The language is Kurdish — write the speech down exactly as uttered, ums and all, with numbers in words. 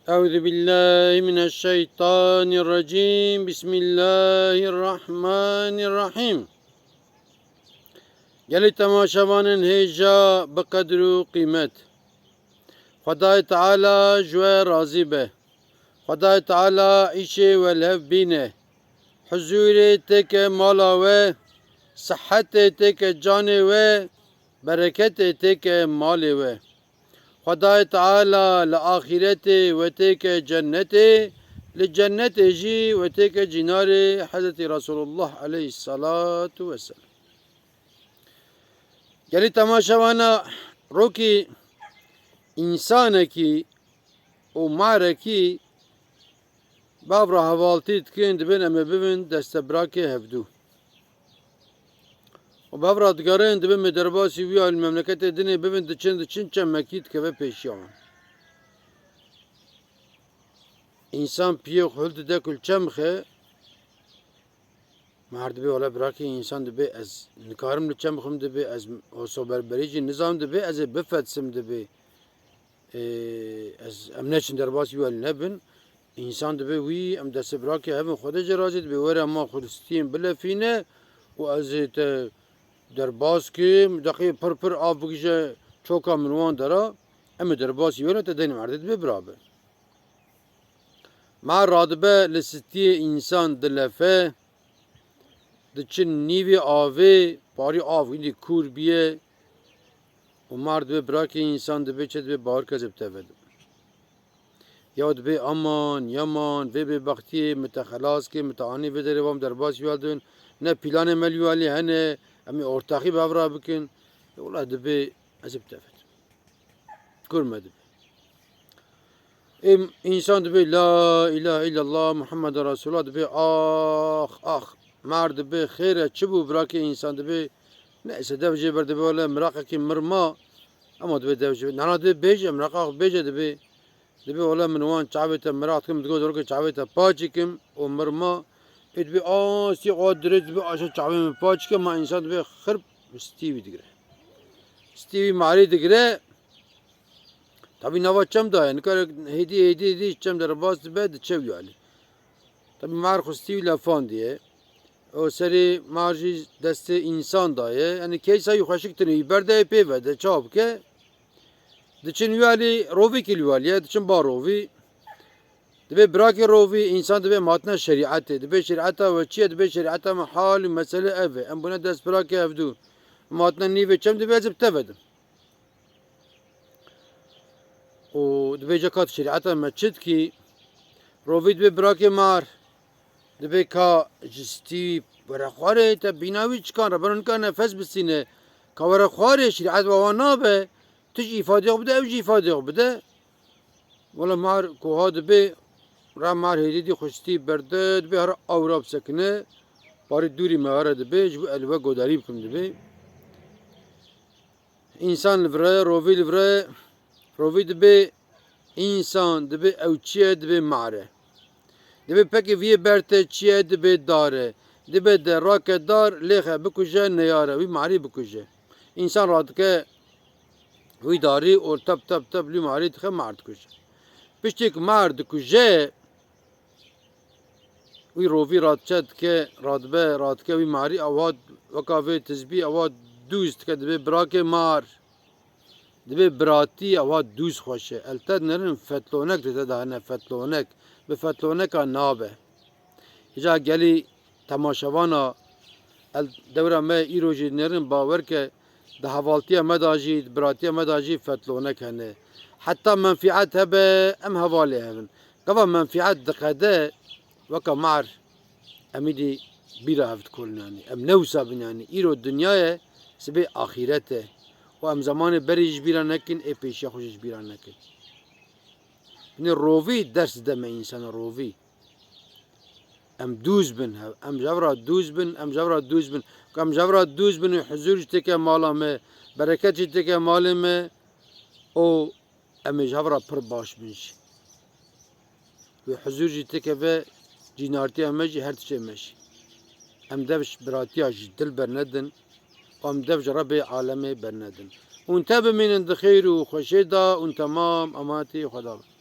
Euzu billahi mineşşeytanirracim. Bismillahirrahmanirrahim. Gelî temaşevanên hêja bi qedir û qîmet. Xwedayê Teala ji we razî be. Xwedayê Teala îşê we li hev bîne. Huzûrê têke mala we, sihetê têke canê we, bereketê têke malê we. Xwedayê Teala li axîretê we têke cennetê, li cennetê jî we têke cînarê Hezretî Resulullah aleyhissalatu vesselam. Gelî temaşevana, rokî însanekî û marekî bavra hevaltî dikin, dibên em ê bibin destebirakê hevdû. Û bavra digerin, dibên me derbasî wî ya li memleketê dinê bibin, diçin, diçin, çemekî dikeve pêşiya wan. Însan piyê xwe hil dide ku li çem xe, Mar dibê, wele birakê însan dibê, ez nikarim li çem xim dibê, ez osoberberî jî nizam dibê, ez ê bifetsim dibê. Ê, ez, em neçin derbas wî welî nebin. Însan dibê wî, em destê birakê hevin Xwedê jê razî dibê, were ma xwe li stiyên bilefîne û ez ê te derbas kim, deqê pir pir av bigije çoka min wan dera, em ê derbasî were te denê merdê dibê birabe. Ma radibe li stiyê însan dilefe, diçin nîvê avê, parî av hindî kûr biye û mar dibê birakê însan dibê çi dibê bawer ke ez ê bi te vedim. Ya dibê aman, yaman, vê bêbextiyê min te xelas kir, min te anî vê derê, wan derbas wî ya dibin, ne pîlanê me li wî alî hene, em ê ortaxî bi hev re bikin. Wela dibê ez ê bi te vedim. Kur me dibe. Ê însan dibe, La ilahe illallah Muhammed Resulullah dibe, ax, ax. Mar dibe, xêr e, çi bû birakê însan dibe, neyse, dev jê ber dibe, wele miraqekî mir ma, ema dibe dev jê, nana dibe bêje, miraqa xwe bêje dibe. Dibe, wele min wan çavê te miraq dikim, digo dorke çavê te paçî kim û mir ma. Ê dibe, a, stî xwe dirêj dibe, aşa çavê min paçî ke, ma însan dibe, xirp stî wî digire. Stî wî marî digire. Tabî nava çem daye. Nikare hêdî, hêdî, hêdî çem derbas dibe, diçe wî alî. Tabî mar xwe stî wî lefandiye. O serê mar jî destê însan daye. Yanî keysa wî xweşik tine wî berdayê pê vede, çawa bike? Diçin wî alî, rovîkî li wî alî ye, diçin ba rovî. Dibe birakê rovî, însan dibe em hatine şerîetê. Dibe şerîeta we çi ye? Dibe şerîeta me hal û mesele ev e. Em bûne dest birakê hevdû. Em hatine nîvê çem, dibe ez ê bi te vedim. Û dibêje ka tu şerîeta me çi dikî? Rovî dibê birakê mar. Dibê ka ji stî were xwarê, te bîna wî çikan re beno nika nefes bisîne. Ka were xwarê, şerîet wa wan nabe. Tu jî îfadê xwe bide, ew jî îfadê xwe bide. Wela mar koha dibê, ra mar hêdî dî xwe stî berde, dibê here awra bisekine. Parî dûrî me here dibê, ji bo ez li we godarî bikim dibê. Însan li vir e, rovî li vir e. Rovî dibê însan, dibê ew çi ye, dibê mar e. Dibê pekê vî yê ber te çi ye, dibê dar e. Dibê de rake dar, lêxe bikuje, neyare, wî marî bikuje. Însan radike wî darî û tep tep tep lî marî dixe, mar dikuje. Piştî ku mar dikuje, Wî rovî radiçe dike, radibe, radike wî marî, ewa weka vê tizbî, ewa dûz dike, dibê birakê mar. Dibê biratî, ewa dûz xweş e. El te dinerin fetlonek dê te dahêne, fetlonek. Bi fetloneka nabe. Îca gelî temaşevana el dewra me îro jî dinerin, bawer ke di hevaltiya me de jî, di biratiya me de jî fetlonek hene. Heta menfîet hebe, em hevalê hev in. Gava menfîet diqede, weka mar, em îdî bîra hev dikolin, yanî. Em ne wisa bin, yanî. Îro dinya ye, sibê axîret e. Û em zemanê berî ji bîra nekin, ê pêşiya xwe jî ji bîra nekin. Binê rovî ders dide me, însan rovî. Em dûz bin, hev-, em ji hev re dûz bin, em ji hev re dûz bin. Ku em ji hev re dûz bin û huzûr jî têke mala me, bereket jî têke malê me û em ê ji hev re pir baş bin jî. Wê huzûr jî têkeve cînartiya me jî, her tiştê me jî. Em dev ji biratiya ji dil bernedin û em dev ji Rebê alemê bernedin. Hûn te bimînin di xêr û xweşê de û temam emanetî Xweda bin.